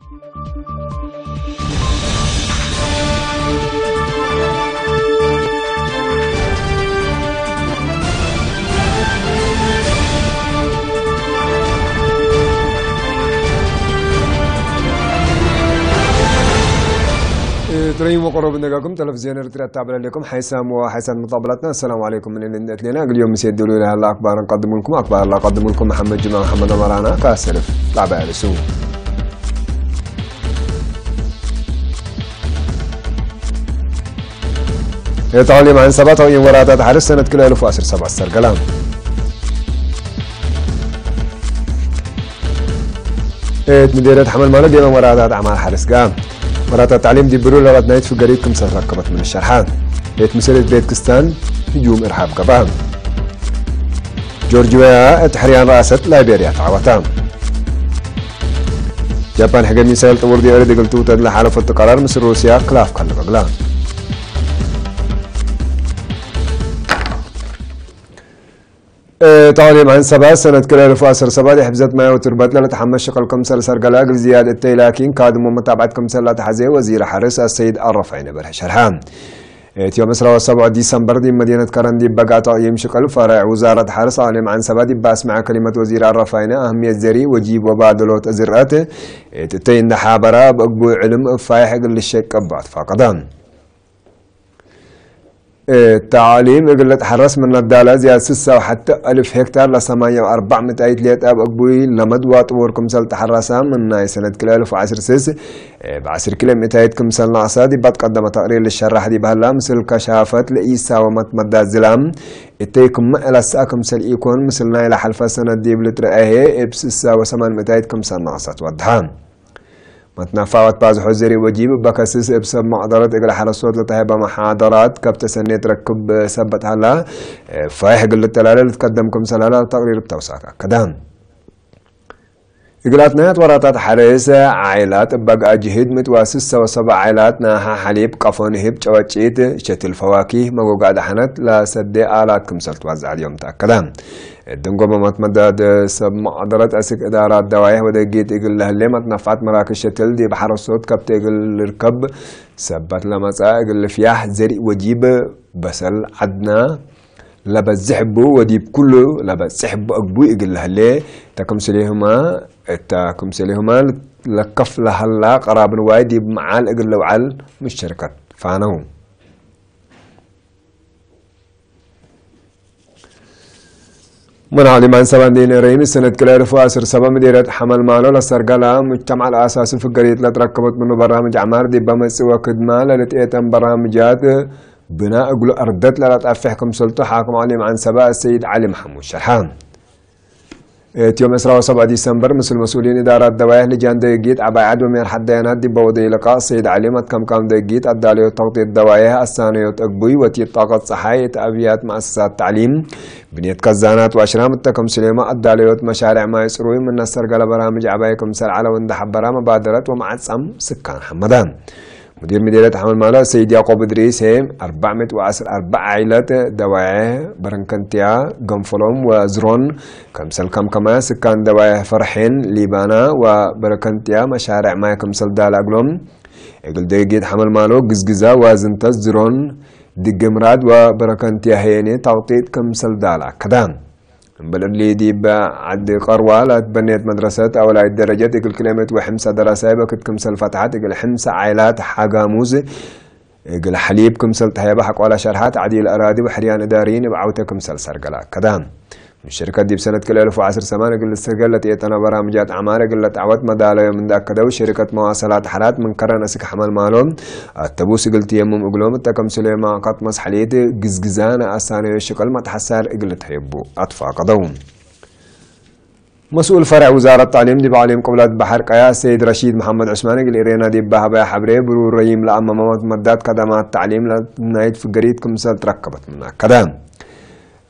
ትረይሞ ቀረቡ ነገኩም ተለፍ ዜና ኤርትራ ኣታብላለኩም ሓይሳም ወሓይሳም ምጣብላትና። ኣሰላሙ ዓለይኩም። ምን እንት ሌና ግልዮም ምስ የድሉ ኢላ ኣክባር ቀድሙልኩም ኣክባር ላ ቀድሙልኩም መሓመድ ጅማ መሓመድ ኣማራና ካሰልፍ ጣብያ ልሱ የታውሊ ማን ሰባት ኣው የወራታት ሓርስ ሰነት ክለ ኣልፉ ኣስር ሰባት ሰርገላ እት ምዴረት ሓመል ማለት ዴመ ወራታት ኣማር ሓርስ ጋ ወራታት ታዕሊም ዲብሩ ለባት ናይት ፍገሪት ክምሰል ረከበት ምን ሸርሓ ቤት ምስል እት ቤት ክስታን ህጁም እርሃብ ገባ ጆርጅያ እት ሕርያን ራእሰት ላይቤርያ ተዓወታ። ጃፓን ሕገ ሚሳይል ጥውር ዲኦሪ ድግልቱ ተድላ ሓለፈቱ ቀራር ምስ ሩስያ ክላፍ ካለ በግላ። ታውሊም ኣንሰባ ሰነት ክለ ልፉ ኣስር ሰባት የሕብዘት ማያዊ ትርበት ለለት ሓመሽ ሽቕል ክምሰል ሰርገላ እግል ዝያድ እተይ ላኪን ካድሞ መታብዓት ክምሰል ላተሓዘ ወዚር ሓርስ ኣሰይድ ኣረፋይ ነበር ሸርሓ። እቲ ዮም ዕስራ ወሰብዑ ዲሰምበር ዲብ መዲነት ከረን ዲብ በጋታ ዮም ሽቅል ፈረዕ ውዛረት ሓርስ ኣሊም ዓንሰባ ዲብ ኣስምዐ ከሊመት ወዚር ኣረፋይነ ኣህምየት ዘሪ ወጂብ ወባደሎት እዝርአት እቲ እተይ እንደ ሓበራ ብእግቡ ዕልም እፋይሕ እግል ልሸቀብ ኣትፋቀደ። ታዕሊም እግል ልትሓረስ ምን ነዳለ ዝያድ ስሳ ወሓተ ኣልፍ ሄክታር ለሰማንያ ወኣርባዕ ምእታይት ሌጣ ብእግቡይ ለመድ ዋጥቡር ክምሰል ተሓረሳ ምን ናይ ሰነት ክልተ ኣልፍ ወዓስር ስስ ብዓስር ኪሎ ሜታይት ክምሰል ናቕሳ ዲባት ቀደመ ተቕሪር ልሸራሕ ዲባህላ ምስል ከሻፈት ለኢሳ ወመትመዳ ዝላም እተይ ክመ ዕላሳ ክምሰል ኢኮን ምስል ናይ ለሓልፈ ሰነት ዲብ ልትረአሄ እብ ስሳ ወሰማን ምእታይት ክምሰል ናቕሳ ትወድሃ። መትናፋወት ባዝሖ ዘሪ ወጂብ በከስስ እብ ሰብ መቕደረት እግል ሓረሶት ለተሃይባ መሓደራት ከብተ ሰኔት ረክብ ሰበት ሃላ ፋይሕ እግል ልተላለ ልትቀደም ክምሰል ሃላ ተቕሪር ብተውሳካ ከዳም። እግላት ናይ ኣትወራታት ሓርስ ዓይላት እባግኣ ጅህድ ምትዋስስ ሰበሰበ ዓይላት ናሃ ሓሊብ ቀፎ ንህብ ጨወጪት ሸትል ፈዋኪህ መጎጋእ ዳሕነት ለሰዴ ኣላት ክምሰል ትዋዝዓት እዮም ተኣከዳ። እድንጎ በማት መዳድ ሰብ መቕደረት ኣስክ እዳራ ኣዳዋይህ ወደጊት እግል ለህሌ መትነፋት መራክሽ ሸትል ዲብ ሓረሶት ከብቲ እግል ልርከብ ሰበት ለመጻ እግል ልፍያሕ ዘሪእ ወጂብ በሰል ዓድና ለበዝሕ ቡ ወዲብ ኩሉ ለበጽሕ ቡ እግቡ እግል ለህሌ ተክምስሌሁማ እታ ክምስሌሁማ ለከፍ ለሃላ ቀራብ ንዋይ ዲብ መዓል እግል ለውዓል ምሸርከት ፋነው። ምን ዓሊማን ሰባን ዲን ረይን ሰነት ክለ ርፉ ኣስር ሰባ ምዴረት ሓመል ማሎ ለሰርጋላ ሙጅተማዕ ለኣሳሱ ፍገሪት ለትረከበት ምኑ በራምጅ ዓማር ዲባ መጽእ ወክድማ ለልጥኤተን በራምጃት ብና እግሉ ኣርደት ለላጣፊሕ ክምሰልቱ ሓክም ዓሊም ዓንሰባ ሰይድ ዓሊ መሓሙድ ሸርሓ። እቲ ዮም ዕስራ ወሰብዓ ዲሰምበር ምስል መስኡሊን ኢዳራት ደዋይሕ ልጃን ደጊት ዓባይ ዓድ ወሜርሓት ዳያናት ዲባ ወደይ ልቃእ ሰይድ ዓሊ መትከምካም ደጊት ኣዳለዮት ተቕጢት ደዋይሕ ኣሳነዮት እግቡይ ወቲት ጣቐት ጸሓይ እቲ ኣብያት መኣሰሳት ታዕሊም ብንየት ከዛናት ዋሽራም እተከም ስሌማ ኣዳለዮት መሻርዕ ማይ ጽሩይ ምነሰር ገለ በራምጅ ዓባይ ክምሰል ዓለው እንዳሓበራ መባደረት ወመዓጻም ስካን ሓመዳ። ሙዲር ምዲረት ሓመል ማለ ሰይድ ያዕቆብ እድሪስ ሄ ኣርባዕ ሚእቲ ወዓስር ኣርባዕ ዓይለት ደዋየ በረንከንትያ ገንፈሎም ወዝሮን ከምሰል ከም ከማያ ስካን ደዋየ ፈርሒን ሊባና ወበረከንትያ መሻርዕ ማይ ከምሰል ዳል ኣግሎም እግል ደጊት ሓመል ማሎ ግዝግዛ ወዝንተት ዝሮን ድግምራድ ወበረከንትያ ሄኔ ታውጢጥ ከምሰል ዳል ኣከዳ። እምበል እሊ ዲብ ዓዲ ቀርዋ ላትበኔት መድረሰት ኣወላይት ደረጀት እግል ክልኤ ሚእት ወሕምሳ ደራሳይ በክት ክምሰል ፈትሓት እግል ሕምሳ ዓይላት ሓጋሙዝ እግል ሓሊብ ክምሰል ተሃየባ ሓቋላ ሸርሓት ዓዲል ኣራዲ ወሕርያን እዳሪ ንብዓውተ ክምሰል ሰርገላ ከዳ። ምሽርከት ዲብ ሰነት ክልኤ እልፍ ወዓስር ሰማን እግል ሰርገለት የጠና በራምጃት ዓማር እግል ለጣዕወት መዳለዮም እንዳከደው ሽርቀት መዋሰላት ሓራት ምን ከረን እስክ ሓመል ማሎም ኣተቡስ እግል ትየሙም እግሎም እተከም ስሌማ ካት መስሓሊት ግዝግዛ ንኣሳነዮ ሽቀል መትሓሳር እግል ተየቡ ኣትፋቀደው። መስኡል ፈርዕ ውዛረት ታዕሊም ዲብ ዓሊም ቅብለት ባሕር ቀያ ሰይድ ረሺድ መሓመድ ዑስማን እግል ኢሬና ዲብ ባህባያ ሓብሬ ብሩር ረይም ለኣመማመት መዳት ከደማት ታዕሊም ናይት ፍገሪት ክምሰል ትረከበት ምናከደ።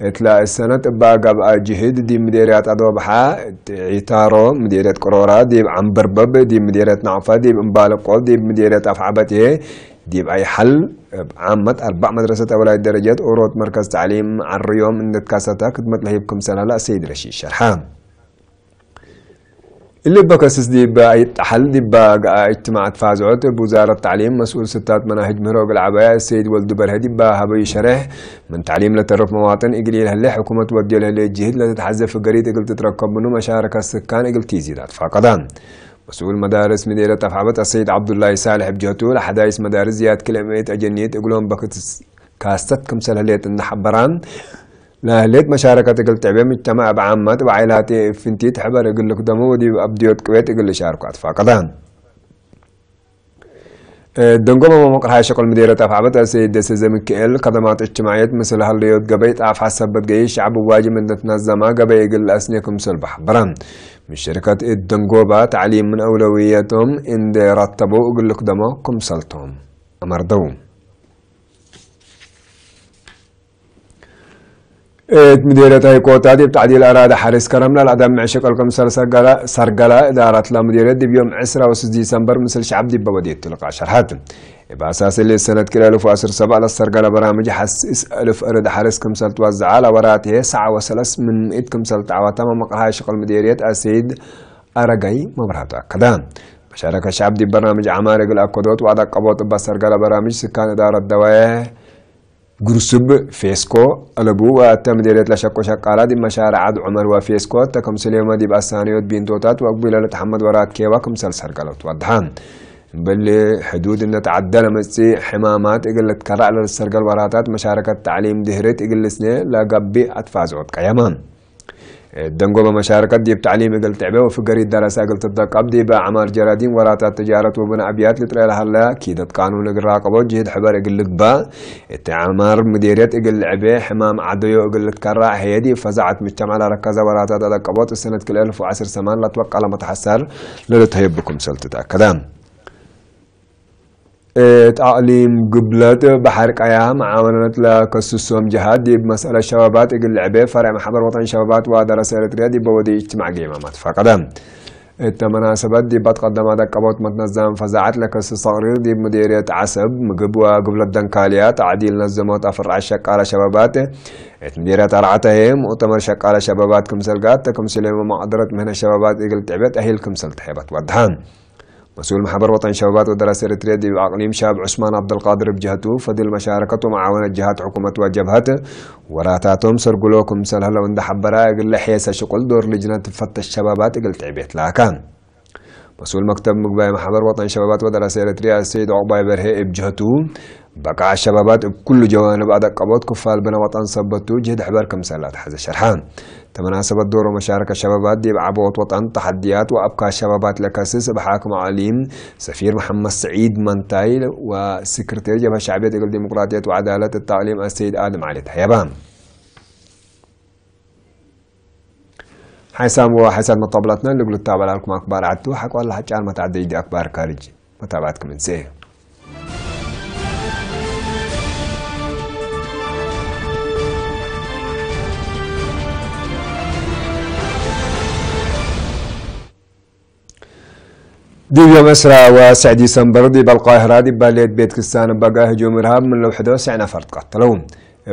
እትላ እሰነት እባ ጋብኣ ጅህድ ዲብ ምዴርያት ኣዶብሓ ዒታሮ ምዴርያት ቅሮራ ዲብ ዓምበርበብ ዲብ ምዴርያት ናዕፋ ዲብ እምባለቆ ዲብ ምዴርያት ኣፍዓበትየ ዲብ ኣይሓል እብ ዓመት ኣርባዕ መድረሰት ኣወላይ ደረጀት ኦሮት መርከዝ ታዕሊም ዓርዮም እንደትካሰታ ክድመት ለሂብ ክምሰላላ ሰይድ ረሺድ ሸርሓ። اللي بكسس دي با يتحل دي با قا اجتماع تفازعت بوزارة التعليم مسؤول ستات مناهج مهرو قلعبايا السيد ولد برهدي با هبي شرح من تعليم لترف مواطن إقليل هلي حكومة ودي لهلي الجهد لتتحذف قريت إقل تتركب منه مشاركة السكان إقل تيزي ذات فاقدان. مسؤول مدارس مديرة تفعبت السيد عبد الله صالح بجهته لحدايس مدارس زياد كلمة أجنيت إقلهم بكتس كاستت كمسل هليت النحبران. لا هليت مشاركة إقل تعبير مجتمع بعامة وعائلات فنتيت حبر إقل لقدمه ودي أبديوت كويت إقل شاركات فاقدان. ደንጎ መመቕርሃ ሸቆል ምዴረ ጣፍ ዓበጥ ኣሰይድ ደሰ ዘምክኤል ከደማት እጅትማዕየት ምስል ሃልዮት ገበይ ጣፍ ሓሰበት ገይ ሸዕብ ዋጅ ምንደት ናዛማ ገበይ እግል ኣስኔ ክምሰል ባሕበራ ምሽርከት እደንጎባ ታዕሊም ምን ኣውለውየቶም እንደ ራተበው እግል ክደሞ ክምሰልቶም ኣመርደው። እት ምዴረታይ ኮታ ዲብ ታዕዲል ኣራዳ ሓሪስ ከረምላ ለኣዳምዕ ሸቀል ክምሰል ሰርገላ እዳራት ላምዴረ ዲብ ዮም ዕስራ ወስስ ዲሰምበር ምስል ሸዓብ ዲበ ወዴት ትልቃ ሸርሓት። እብ ኣሳስ እሊ ሰነት ክልኤ እልፍ ወዐስር ሰብዓ ለሰርገለ በራምጅ ሓስስ እልፍ እርድ ሓሪስ ክምሰል ትወዝዓ ለወራት ህየ ሰዓ ወሰለስ ምን ምእት ክምሰል ተዓዋታ መመቅርሃ ሸቀል ምዴርየት ኣሰይድ ኣረጋይ መብራህቱ ኣከዳ። መሻረከ ሸዓብ ዲብ በርናምጅ ዓማር እግል ኣከዶት ወኣዳቀቦት እባ ሰርገለ በራምጅ ስካን እዳረት ደዋየ ጉርሱብ ፌስኮ ኣለቡ ወአተ ምዴርየት ለሸቆ ሸቃላ ዲብ መሻርዓት ዑመር ወፌስኮ ተከምስሌመ ዲብ አሳንዮት ቢንቶታት ወአግቢለ ለተሐመድ ወራት ኬዋ ክምሰል ሰርገለት ወድሓ። እምበል ሕዱድ እነተዓደ ለመጽእ ሕማማት እግል ልትከራዕ ለልሰርገል ወራታት መሻረከት ተዕሊም ድህርት እግል ልስኔ ለገብእ አትፋዝዖት ቀየማ። ደንጎበ መሻረከት ዲብ ተዕሊም እግል ትዕበ ወፍገሪት ደረሰ እግል ትደቀብ ዲብ አዕማር ጀራዲን ወራታት ትጃረት ወብን አብያት ልጥረ ለሀለ ኪደት ቃኑን እግል ራቀቦ ጅህድ ሕበር እግል ልግባእ እቲ አዕማር ምዴርየት እግል ልዕቤ ሕማም ዓደዮ እግል ልትከራዕ ህየ ዲብ ፈዛዐት ምጅተማዕ ለረከዘ ወራታት አደቀቦት ሰነት ክልኤ እልፍ ወዐስር ሰማን ለትወቀለ መተሐሰር ለልትሀየብ ክምሰል ትተአከደ። እት አቅሊም ግብለት በሐር ቀያ መዓወነት ለከስሶም ጀሃት ዲብ መስአለ ሸባባት እግል ልዕቤ ፈርዕ ማሕበር ወጠን ሸባባት ወደረሰ ኤርትርያ ዲበ ወዲ እጅትማዕ ገይማማት ፈቀደ። እተ መናሰበት ዲብ አትቀደመ ደቀቦት መትነዛም ፈዛዐት ለከስስ ተቅሪር ዲብ ምዴርየት ዓሰብ ምግብ ወግብለት ደንካልያ ተዕዲል ነዘሞት አፍራሽ ሸቃለ ሸባባት እት ምዴርየት አርዓተ ህየ ሙእተመር ሸቃለ ሸባባት ክምሰልጋት ተከምስሌ መማቅደረት ምህነ ሸባባት እግል ትዕቤት አሂል ክምሰል ተሐበት ወድሓ። مسؤول محبر وطن شبابات ودراسة إريتريا دي أقليم شاب عثمان عبد القادر بجهته فضل مشاركة ومعاونة جهات حكومة وجبهات وراتاتهم سرقلوكم سلهلة وند حبرا يقول لحيسة شقل دور لجنة تفتش شبابات يقول تعبيت لاكان. مسؤول مكتب مقباي محبر وطن شبابات ودراسة إريتريا السيد عقباي برهي بجهته بقع الشبابات بكل جوانب أدق أبوت كفال بنا وطن سبتو جهد حبر كمسلات حز شرحان. ተመናሰበት ዶሮ መሻረከ ሸባባት ዲብ ዓቦት ወጠን ተሓድያት ወአብካ ሸባባት ለከስስ እብ ሓክም አቅሊም ሰፊር መሐመድ ሰዒድ መንታይ ወስክርቴር ጀብሀ ሸዕብየት እግል ዲሞቅራጥየት ወዓዳለት እት አቅሊም አሰይድ አድም ዓሊ ተሕየባ። ሓይሳም ወሓይሳት መጣብላትና ልግሉ ታበላልኩም አክባር ዓቱ ሓቋላ ሓጫር መታዕደይ ዲ አክባር ካርጅ መታባት ክምንሴ። ዲብ ዮም ዕስራ ወስዕ ዲሰምበር ዲብ አልቃሂራ ዲብ ባልየት ቤት ክስታን በጋ ህጁም እርሃብ ምን ለውሕዶ ስዕ ነፈር ትቀተለው።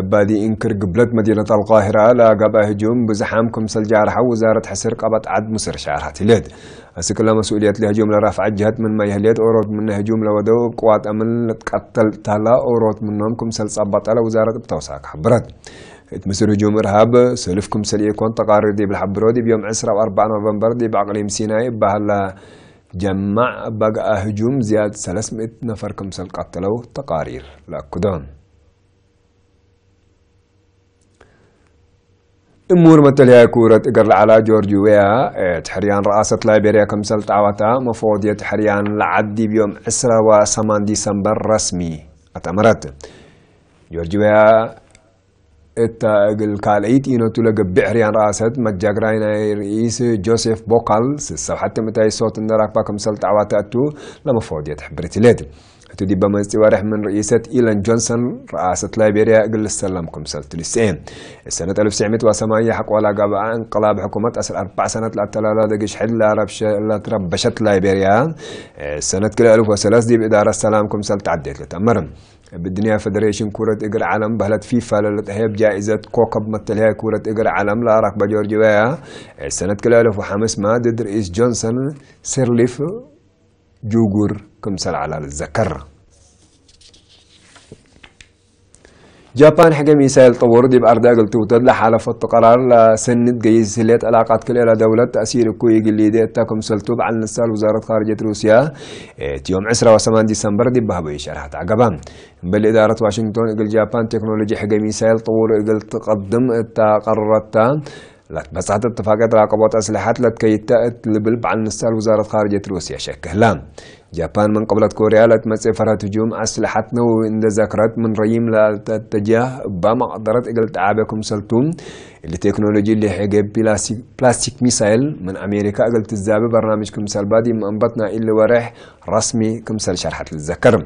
እባዲ እንክር ግብለት መዲነት አልቃሂራ ለአጋባ ህጁም ብዝሓም ክምሰል ጃርሓ ውዛረት ሕስር ቀበጥ ዓድ ምስር ሻርሃት ይለት። አስክላ መስኡልየት ለህጁም ለራፍዓ ጀህት ምን ማይ ህልየት ኦሮት ምን ህጁም ለወደው እብ ቅዋት አምን ለትቀተል ታላ ኦሮት ምኖም ክምሰል ጸባጠ ለውዛረት እብ ተውሳክ ሐብረት። እት ምስር ህጁም እርሃብ ሰልፍ ክምሰል ኢኮን ተቃሪር ዲብ ለሐብሮ ዲብ ዮም ዕስራ ወአርባዕ ኖቨምበር ዲብ አቅሊም ሲናይ እባህላ ጀማዕ በግአ ህጁም ዝያድ ሰለስ ምእት ነፈር ክምሰል ቀተለው ተቃሪር ለአክዶ። እሙር መተልያ ኩረት እገር ለዓላ ጆርጅ ዌያ እት ሕርያን ረኣሰት ላይቤርያ ክምሰል ጣዋታ መፎድየት ሕርያን ለዓድ ዲብ ዮም ዕስራ ወሰማን ዲሰምበር ረስሚ አተመረት። ጆርጅ ዌያ እታ እግል ካልአይት ኢነቱ ለገብዕ ሕርያን ረኣሰት መጃግራይ ናይ ርኢስ ጆሴፍ ቦካል ስሰብ ሐቲ ምታይ ሶት እንደራክባ ክምሰል ጣዋታ እቱ ለመፎድየት ሕብርት ይለት። እቱ ዲበ መጽኢ ወርሕ ምን ርኢሰት ኢለን ጆንሰን ረኣሰት ላይቤርያ እግል ልሰለም ክምሰል ትልስኤ። ሰነት አልፍ ስዕምት ወሰማንያ ሐቆላ ጋብአ እንቅላብ ሕኩመት አስር አርባዕ ሰነት ለአተላላ ደግሽ ሕድ ለረብሸ-፣ ለትረበሸት ላይቤርያ ሰነት ክልኤ አልፍ ወሰለስ ዲብ እዳረት ሰላም ክምሰል ተዓዴት ልተአመር። ብድንያ ፈደሬሽን ኩረት እግር ዓለም ባህለት ፊፋ ለለጥሔብ ጃኢዘት ኮከብ መተልያ ኩረት እግር ዓለም ለኣራክባ ጆርጅ ባያ ሰነት ክልኤ ኣልፍ ወሓምስ ማ ድድ ርኢስ ጆንሰን ሴርሊፍ ጁጉር ክምሰል ዓላ ልዘከር። ጃፓን ሕገ ሚሳይል ጥውር ዲብ ኣርዳ እግል ትውተድ ለሓለፈቱ ቀራር ለሰንድ ገይስ ህሌት ዕላቃት ክልኤላ ደውለት ተእሲር እኩይ እግል ሊዴ እታ ክምሰልቱ በዓል ንሳል ውዛረት ካርጀት ሩስያ እቲ ዮም ዕስራ ወሰማን ዲሰምበር ዲብ ባህበዩ ሸርሓት ዓገባ። እምበል ኢዳረት ዋሽንግቶን እግል ጃፓን ቴክኖሎጂ ሕገ ሚሳይል ጥውር እግል ትቐድም እታ ቀረረታ ለትበጻሕት እትፋቅየት ራቀቦት ኣስልሓት ለትከይተ እት ልብል በዓል ንሳል ውዛረት ካርጀት ሩስያ ሸክህላ። ጃፓን ምን ቅብለት ኮርያ ለትመጽእ ፈረት ህጁም ኣስልሓት ነወዊ እንደ ዘክረት ምን ረይም ለተተጃህ እባ መቕደረት እግል ተዓበ ክምሰልቱ እሊ ቴክኖሎጂ እሊ ሕገ ፕላስቲክ ሚሳይል ምን ኣሜሪካ እግል ትዛቢ በርናምጅ ክምሰል ባዲ መእንበትና ኢሊ ወርሕ ረስሚ ክምሰል ሸርሐት ልዘከር።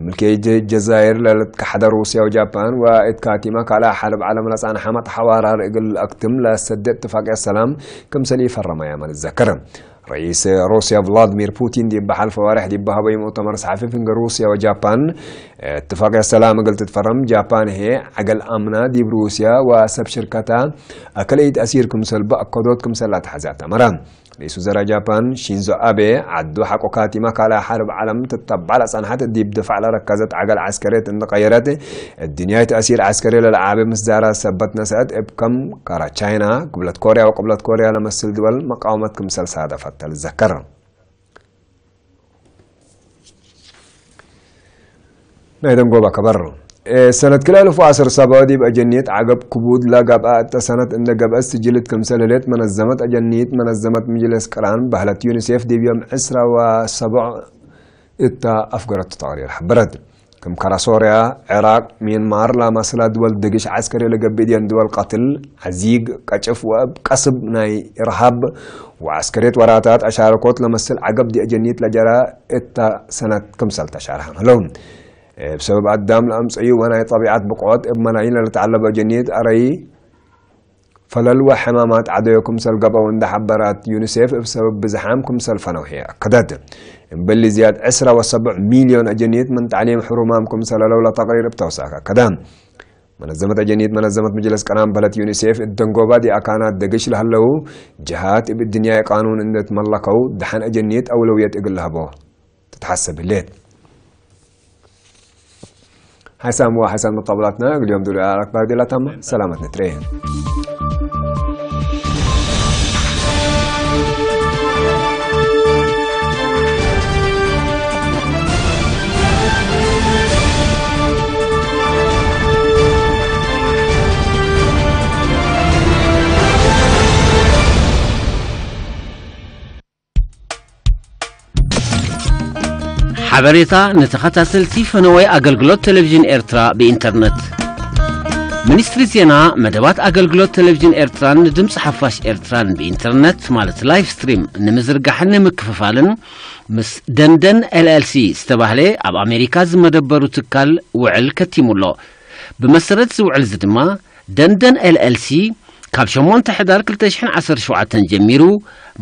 ምልክይ ጀዛይር ለልትካሕደ ሩስያ ወጃፓን ወእት ካቲማ ካልኣ ሓርብ ዓለም ለጻንሓ መጥሓዋራር እግል ኣክትም ለሰደ እትፋቅያ ሰላም ክምሰል ይፈረማያ መልዘከር። ረኢስ ሩስያ ቭላድሚር ፑቲን ዲብ ሓልፈ ዋርሕ ዲብ ሃበይ ሙእተመር ሰሓፊ ፍንገ ሩስያ ወጃፓን እትፋቅያ ሰላም እግል ትትፈረም ጃፓን ሄ ዓገል ኣምና ዲብ ሩስያ ወሰብ ሽርከታ ኣከለይት ኣሲር ክምሰል በእከዶት ክምሰል ኣትሓዛ ተመራ። ርእስ ውዘራ ጃፓን ሺንዞ ኣቤ ዓዱ ሓቆ ካቲማ ካልኣ ሓርብ ዓለም ትተባዕ ለጸንሐት ዲብ ድፋዕ ለረከዘት ዓገል ዓስከሬት እንቀየረት እድንያይ ተእሲር ዓስከሪ ለለዓበ ምስዛራ ሰበት ነስአት እብ ከም ካራ ቻይና፣ ቅብለት ኮርያ ወቅብለት ኮርያ ለመስል ድወል መቃወመት ክምሰል ሳደፈት ተልዘከር። ናይ ደንጎባ ከበር ሰነት ክልተ ኣልፍ ወዓሰርተ ሰባት ዲብ ኣጀኒት ዓገብ ክቡድ ለገብኣ እተ ሰነት እንደ ገብአት ስጅልት ክምሰል ህሌት መነዘመት ኣጀኒት መነዘመት ምጅልስ ቅራን ባህለት ዩኒሴፍ ዲብ ዮም ዕስራ ወሰቡዕ እታ ኣፍገረቱ ተቅሪር ሓበረት። ከም ከራ ሶርያ፣ ዕራቅ፣ ሚንማር ላማስላ ድወል ድግሽ ዓስከሪ ለገብእ ድየን ድወል ቀትል፣ ዓዚግ፣ ቀጭፍ ወእብ ቀስብ ናይ ኢርሃብ ወዓስከርየት ወራታት ኣሻረኮት ለመስል ዓገብ ዲአጀኒት ለጀራ እታ ሰነት ክምሰል ተሻርሐ ምህለው። እብ ሰበብ ኣዳም ለኣምጸዩ ወናይ ጠቢዓት ብቆት እብ መላይን ለልተዓለበ ጀኒት ኣረይ ፈለል ወሕማማት ዓደዮ ክምሰል ገብአው እንደ ሓበራት ዩኒሴፍ እብ ሰበብ ብዝሓም ክምሰል ፈነውሒ ኣከደት። እምበሊ ዝያድ ዕስራ ወሰቡዕ ሚልዮን ኣጀኒት ምን ታዕሊም ሕሩማም ክምሰል ኣለው ለተቅሪር እብ ተውሳክ ኣከደ። መነዘመት ኣጀኒት መነዘመት ምጅለስ ቀራን በለት ዩኒሴፍ እደንጎባ ዲኣካናት ደግሽ ለህለው ጀሃት እብ እድንያይ ቃኑን እንደትመለከው ደሓን ኣጀኒት ኣውለውየት እግል ለህቦ ትትሓሰብ ህሌት። ሓሳም ወሓሳም መቃብላትና እግልዮም ድሉ ኣራክ ባርዴላ ታማ ሰላመት ንትሬ። ሓበሬታ ንተኸታተልቲ ፈነወይ ኣገልግሎት ቴሌቪዥን ኤርትራ ብኢንተርነት። ሚኒስትሪ ዜና መደባት ኣገልግሎት ቴሌቪዥን ኤርትራን ንድምፂ ሓፋሽ ኤርትራን ብኢንተርነት ማለት ላይቭ ስትሪም ንምዝርጋሕን ንምክፍፋልን ምስ ደንደን ኤልኤልሲ ዝተባህለ ኣብ ኣሜሪካ ዝመደበሩ ትካል ውዕል ከቲሙ ኣሎ። ብመሰረት እዚ ውዕል እዚ ድማ ደንደን ኤልኤልሲ ካብ ሸሞንተ ሕዳር ክልተ ሽሕን ዓሰርተ ሸውዓተን ጀሚሩ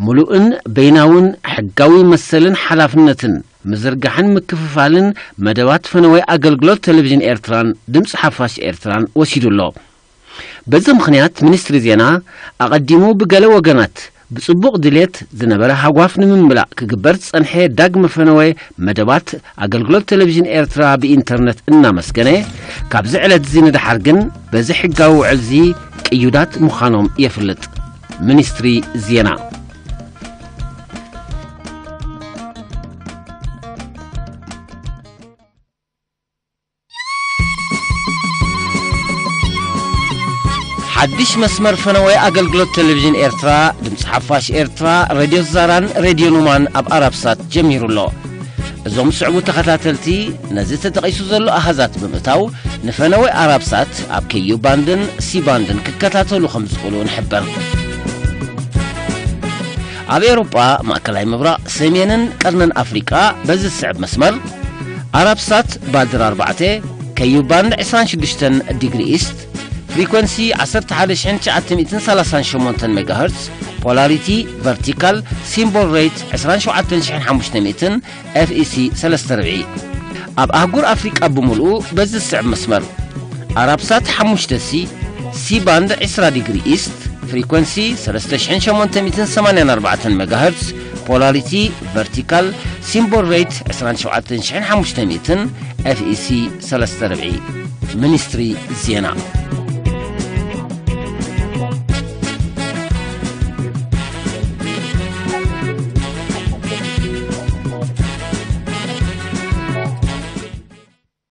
ምሉእን በይናውን ሕጋዊ መሰልን ሓላፍነትን ምዝርጋሕን ምክፍፋልን መደባት ፈነወይ ኣገልግሎት ቴሌቪዥን ኤርትራን ድምፂ ሓፋሽ ኤርትራን ወሲዱ ኣሎ። በዚ ምኽንያት ሚኒስትሪ ዜና ኣቐዲሙ ብገለ ወገናት ብጽቡቕ ድሌት ዝነበረ ሃጓፍ ንምምላእ ክግበር ዝጸንሐ ዳግመ ፈነወ መደባት ኣገልግሎት ቴሌቪዥን ኤርትራ ብኢንተርነት እናመስገነ፣ ካብዚ ዕለት እዚ ንደሓር ግን በዚ ሕጋዊ ውዕል እዚ ቅዩዳት ምዃኖም የፍልጥ። ሚኒስትሪ ዜና። ሓድሽ መስመር ፈነወይ ኣገልግሎት ቴሌቪዥን ኤርትራ፣ ድምፂ ሓፋሽ ኤርትራ፣ ሬድዮ ዛራን ሬድዮ ኑማን ኣብ ኣራብሳት ጀሚሩ ኣሎ። እዞም ስዕቡ ተኸታተልቲ ነዚ ተጠቒሱ ዘሎ ኣሃዛት ብምእታው ንፈነወይ ኣራብሳት ኣብ ከዩ ባንድን ሲ ባንድን ክከታተሉ ከም ዝኽእሉ ንሕበር። ኣብ ኤውሮጳ፣ ማእከላይ ምብራቕ፣ ሰሜንን ቀርንን ኣፍሪቃ በዚ ዝስዕብ መስመር ኣራብሳት ባድር ኣርባዕተ፣ ከዩ ባንድ ዕስራን ሽዱሽተን ዲግሪ ኢስት፣ ፍሪኮንሲ ዓሰርተ ሓደ ሽሕን ትሽዓተ ሚእትን ሰላሳን ሸሞንተን ሜጋሄርትስ፣ ፖላሪቲ ቨርቲካል፣ ሲምቦል ሬት ዕስራን ሸውዓተን ሽሕን ሓሙሽተ ሚእትን፣ ኤፍኢሲ ሰለስተ ርብዒ። ኣብ ኣህጉር ኣፍሪቃ ብምሉኡ በዚ ዝስዕብ መስመር ኣራብሳት ሓሙሽተ ሲ፣ ሲ ባንድ ዕስራ ዲግሪ ኢስት፣ ፍሪኮንሲ ሰለስተ ሽሕን ሸሞንተ ሚእትን ሰማንያን ኣርባዕተን ሜጋሄርትስ፣ ፖላሪቲ ቨርቲካል፣ ሲምቦል ሬት ዕስራን ሸውዓተን ሽሕን ሓሙሽተ ሚእትን፣ ኤፍኢሲ ሰለስተ ርብዒ። ሚኒስትሪ ዜና።